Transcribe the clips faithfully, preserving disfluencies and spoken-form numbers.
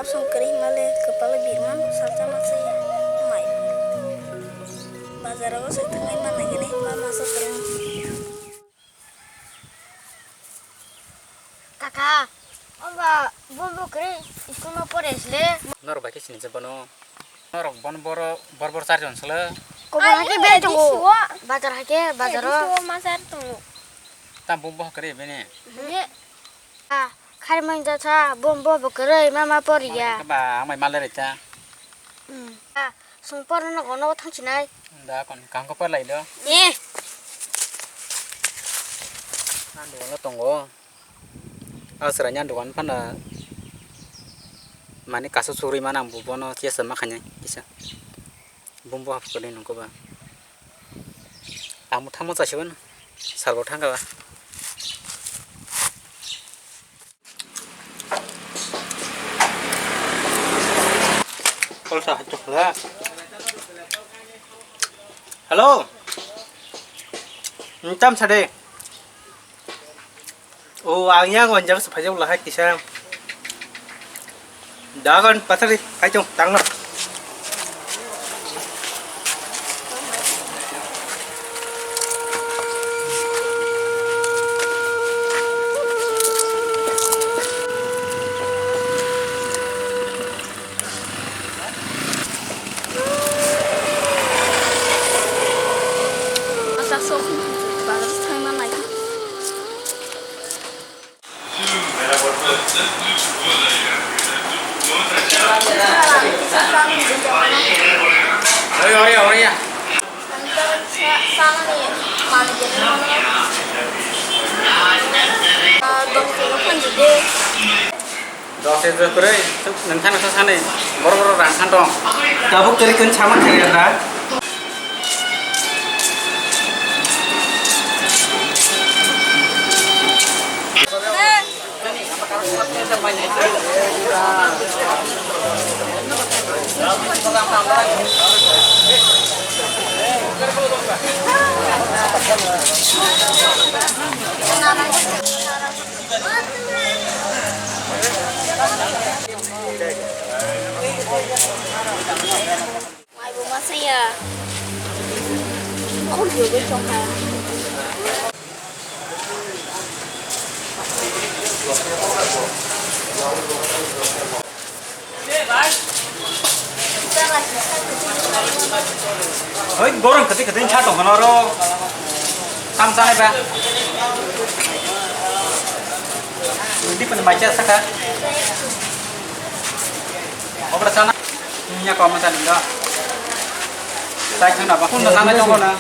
Song kwrwi hwnmale kwpalo birman salsa masa ya mai. Bazaro se thangwi manai gini ma masa kwrwi. Kaka, oba bumbu kwrwi school ma pore sile. Norok bai khe sinijak bono. Norok bono boro bor bor charjon sele. Kobo hake bel tongo. Bazar hake bazaro. Masa tongo. Ta bumbu kwrwi bini. Ye. Ah, khari manja cha bumbu bo kwrwi mama poriya. Ba ang mai malai rita. Hmm. Ah, sung porno no gono thang chinai. Da kon kangko par lai do. Eh. Nang do lo tongo. Asra nyan do kan panda. Mani kaso suri manang bu bono tiasa makhanya kisa. Bumbu hap kali nungko ba. Ang thamo chasiban. Salbo thangka ba. Call sa hachuk la. Hello. Tam sade. O ang yang wanjang sa phajak la hai kisa. Dagan pathari hai chong tangna. Dos ejo kwrwi, nungkhano sa sani, boro boro rang khan tong. Tabuk kwrwi kwrwi sama khe ra. Mai bo ma saya. Kok joge tong ha. Hoi, borong kati kati cha tong hano ro. Tam cha ba. Hindi pa mai cha saka. Obra sana. Nya ko mata ning da. Sai thang na ba. Kun da sana jong na.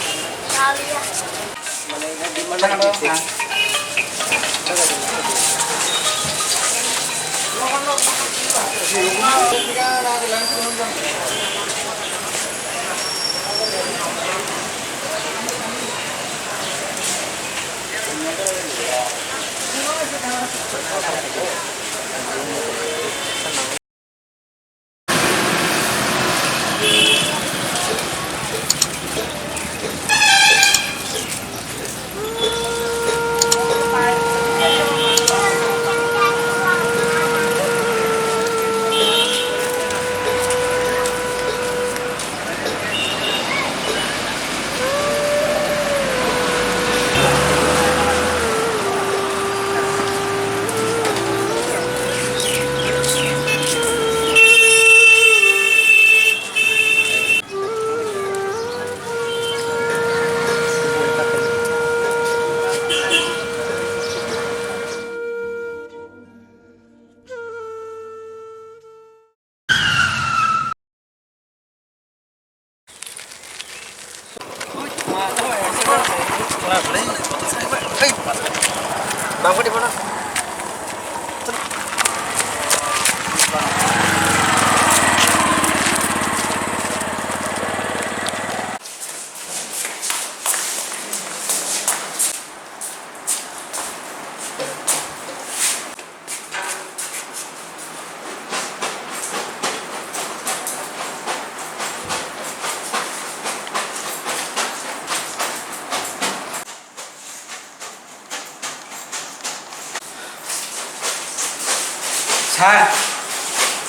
Sir,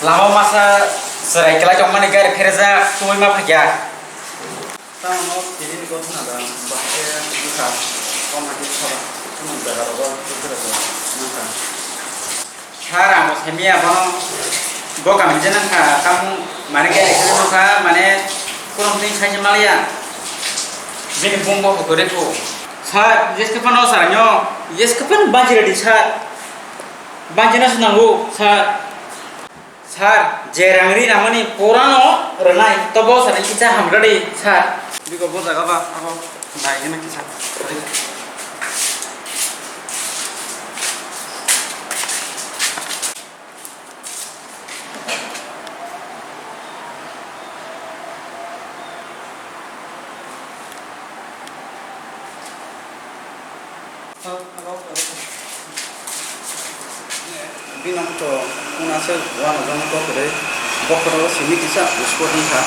Lama masa chwrai kwlai tongmani gari pherjak, tubui ma phaikha. Tamo tini ni gotna da, bahai wngkha, koma khe sora, tamo jaga rogo, tubui rok wngkha. Sir, ang bo saimaya bono, bo kami je nangkha, tamo mane gari khe nangkha, mane, kono tini saise maliya. Bini bumbo hokore ko. Sir, jeske phano sir nyo, jeske phano banchi ready, sir. Banchina se nango, sir. Sir, je rang ri nangmani purano rwnai, tobo sani kisa hamradi, sir. Biko bo jaga ba, abo nai gana kisa. Bini to kuna se wano jono kokroi bokhoro simi kisa uskor wngkha.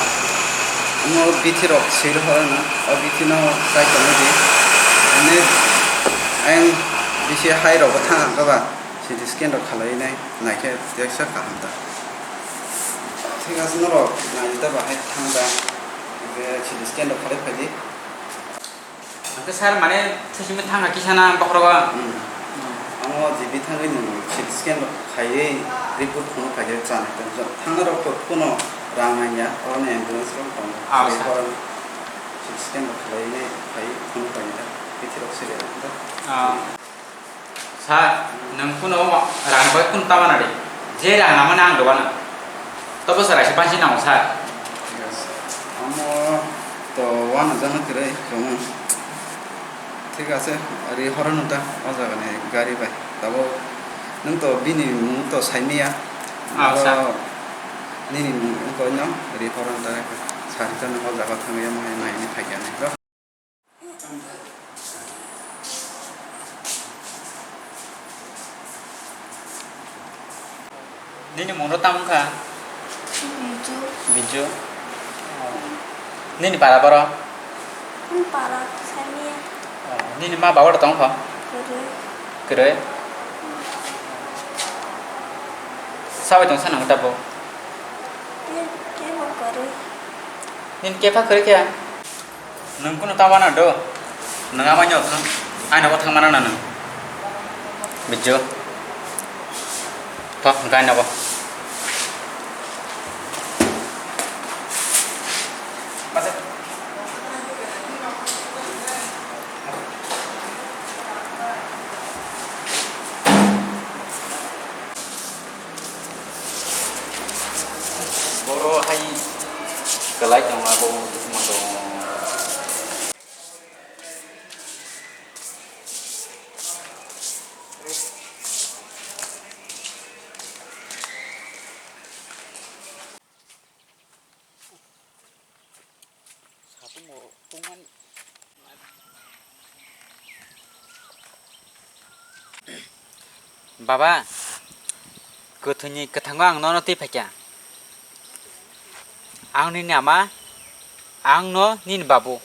Omo bithi rok sir horo na, o bithi no sai tongwi di. Ani ayang bisi hai rok bo thang ang ba, C T scan rok khalai nai, nai khe teksa kaham ta. Thik ase norok nai ta bahai thang da, C T scan rok khalai phai di. Hwnkhe sir, mane, thusimi thangkha kisa na bokhorogo? Hmm. Amo G B thangwi nwng C T scan khaiwi report phunuk khaikhe chana tongkha. Thangnairok to phano rang nangya, oroni ambulance rok tongo. Ah, sir. Oroni C T scan rok khlaiwi phai phunuk khaikhe bithi rok siri rok. Ah. Sir, nwng kunu rang bai kunu ta wana de. Je rang nangmani ang rwano. Tobo sir, aise bansi nango sir. Yes. Amo to wana jana kwrwi chwng. Thik ase, ri horo nung ta o jaga ni gari bai. Tabo nwng to bini mung to saimaya. Ah, sir. Abo nini mung wngkha no ri horo nung ta sari ta nung o jaga thangwi omo hai nai ni phaikya nai. Nini mungno tamo wngkha? Biju. Biju. Oh. Nini para boro? Ani para saimaya. Oh, nini ma baba rok tongkha? Kwrwi. Kwrwi? Sabai tong sana tabuk? Ke, kebo kwrwi. Nini kepha kwrwi khe? Nwng kunu ta wana do? Nwng amai no thang, aino bo thang mana na nwng? Bijjo. Tho, hwnkhe aino bo. Boro hai kwlai tongma bo tongma tong. Baba, kwthwini kwthango ang nono twi phaikha. Ang nini ama, ang no nini babu.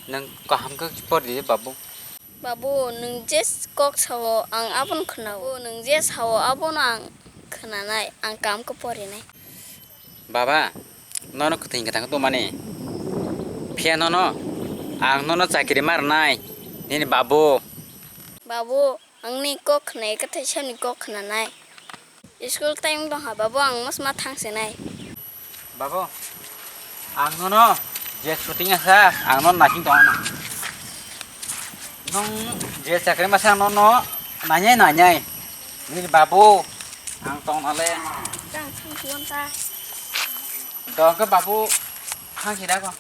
Nwng kaham khe pori di, babu. Babu, nwng je kok sao, ang abono khwnao. Nwng je sao, abono ang khwnanai, ang kaham khe porinai. Baba, nono kwthwini kwthango tongmani. Phiya nono, ang nono chakri ma rwnai, nini babu. Babu, ang ni kok khwnai, kwthai sani kok khwnanai. School time tongkha, babu, ang masma thangsinai. Babu, ang nono je shooting asa, ang nono naising tongna. Nwng je chakri masa, ang nono nainai, nainai. Nini babu, ang tongnale. Ang thangsigon ta. Dongke babu, thangsi da ko.